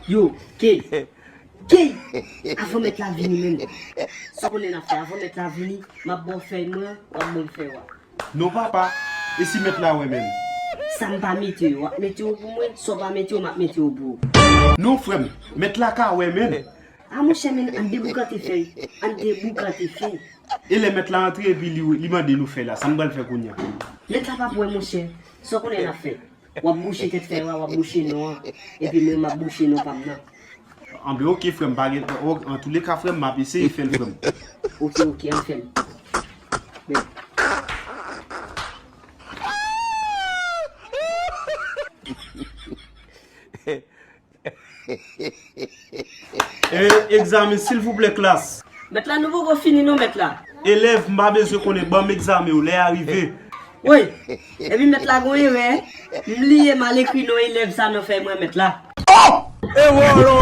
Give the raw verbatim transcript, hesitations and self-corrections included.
Yo, Key. Key! Avan mèt la vini menm. Sa w konnen n ap fè, avan mèt la vini, m ap ba w fèy mwen, w ap ban m fèy w a. Non papa, e si mèt la wè menm? Sa m pa mete yo, w ap mete yo pou mwen, sa w pa mete yo, m ap mete yo pou ou. Non frè m, mèt la ka wè menm. A monchè, men ann deboukante fèy, ann deboukante fèy. E lè mèt la antre epi li, li mande nou fèy la, sa n pral fè kounye a? Mèt la p ap wè monchè, sa w konnen n ap fè? W ap bouche tèt fèy la, w ap bouche non an, epi mwen m ap bouche non pa m nan. Anben oke frè m, pa gen, o- antouleka frè m, m ap eseye fè l frè m. Oke, oke, ann fè l. Men. E, egzamen silvouplè klas. Mèt la, nou poko fini non mèt la. Elèv, m pa bezwen konnen, ban m egzamen w lè a rive. Woy, epi mèt la gon erè, m bliye m al ekri non elèv sa nan fèy mwen mèt la. Oh! Erè!